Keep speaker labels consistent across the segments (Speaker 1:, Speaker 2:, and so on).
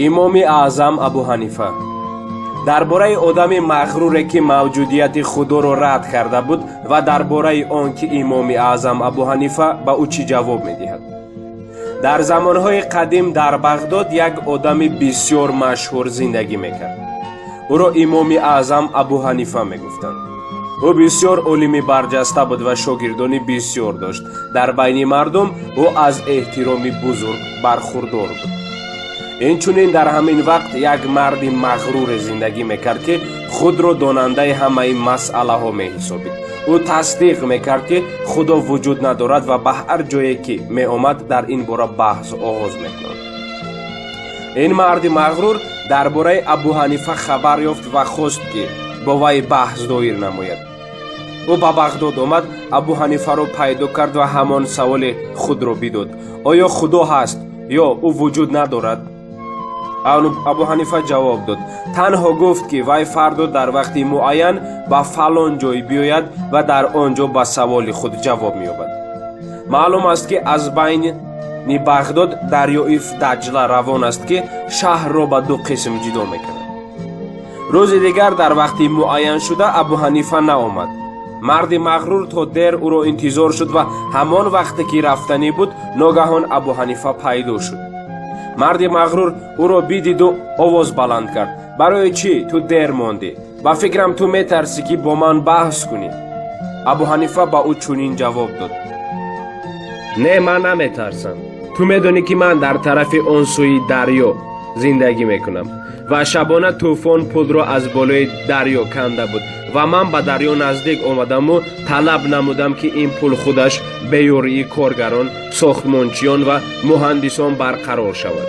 Speaker 1: Имоми Аъзам Абу Ҳанифа дар бораи одами мағруре, ки мавҷудияти Худоро рад карда буд, ва дар бораи он ки Имоми Аъзам Абу Ҳанифа ба ӯ чӣ ҷавоб медиҳад. Дар замонҳои қадим дар Бағдод як одами бисёр машҳур зиндагӣ мекард. Ӯро Имоми Аъзам Абу Ҳанифа мегуфтанд. Ӯ бисёр олими барҷаста буд ва шогирдони бисёр дошт. Дар байни мардум ӯ аз эҳтироми бузург бархурдор буд. Инчунин дар ҳамин вақт як марди мағруре зиндагӣ мекард, ки худро донандаи ҳамаи масъалаҳо меҳисобид. Ӯ тасдиқ мекард, ки Худо вуҷуд надорад, ва ба ҳар ҷое ки меомад, дар ин бора баҳс оғоз мекунад. Ин марди мағрур дар бораи Абуҳанифа хабар ёфт ва хост, ки бо вай баҳс доир намояд. Ӯ ба Бағдод омад, Абуҳанифаро пайдо кард ва ҳамон саволи худро бидод: «Оё Худо ҳаст ё ӯ вуҷуд надорад?» Абуҳанифа ҷавоб дод. Танҳо гуфт, ки вай фардо дар вақти муайян ба фалон ҷой биёяд ва дар он ҷо ба саволи худ ҷавоб меёбад. Маълум аст, ки аз байни Бағдод дарёи Даҷла равон аст, ки шаҳрро ба ду қисм ҷудо мекунад. Рӯзи дигар дар вақти муайяншуда Абуҳанифа наомад. Марди мағрур то дер ӯро интизор шуд ва ҳамон вақте ки рафтанӣ буд, ногаҳон Абуҳанифа пайдо шуд. Марди мағрур ӯро бидиду овоз баланд кард: «Барои чӣ ту дер мондӣ? Ба фикрам, ту метарсӣ, ки бо ман баҳс кунӣ». Абуҳанифа ба ӯ чунин ҷавоб дод: «Не, ман наметарсам. Ту медонӣ, ки ман дар тарафи он сӯи дарё зиндагӣ мекунам ва шабона тӯфон пулро аз болои дарё канда буд ва ман ба дарё наздик омадаму талаб намудам, ки ин пул худаш бе ёрии коргарон, сохтмончиён ва муҳандисон барқарор шавад.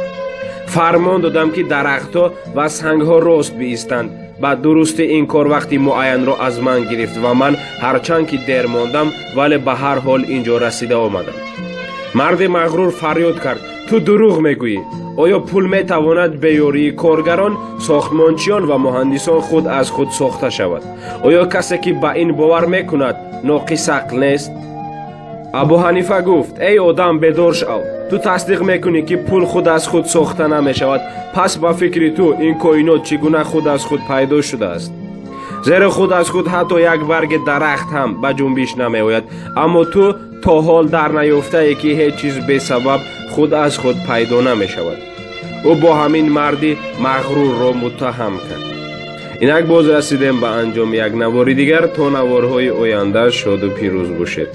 Speaker 1: Фармон додам, ки дарахтҳо ва сангҳо рост биистанд. Ба дурустӣ ин кор вақти муайянро аз ман гирифт ва ман ҳарчанд ки дер мондам, вале ба ҳар ҳол ин ҷо расида омадам». Марди мағрур фарёд кард: «Ту дурӯғ мегӯӣ! Оё пул метавонад бе ёрии коргарон, сохтмончиён ва муҳандисон худ аз худ сохта шавад? Оё касе, ки ба ин бовар мекунад, ноқис ақл нест?» Абуҳанифа гуфт: «Эй одам, бедор шав! Ту тасдиқ мекунӣ, ки пул худ аз худ сохта намешавад. Пас ба фикри ту, ин коинот чӣ гуна худ аз худ пайдо шудааст? Зеро худ аз худ ҳатто як барги дарахт ҳам ба ҷунбиш намеояд. Аммо ту то ҳол дар наёфтае, ки ҳеҷ чиз бесабаб худ аз худ пайдо намешавад». Ӯ бо ҳамин марди мағрурро муттаҳам кард. Инак боз расидем ба анҷоми як навори дигар. То наворҳои оянда шоду пирӯз бошед.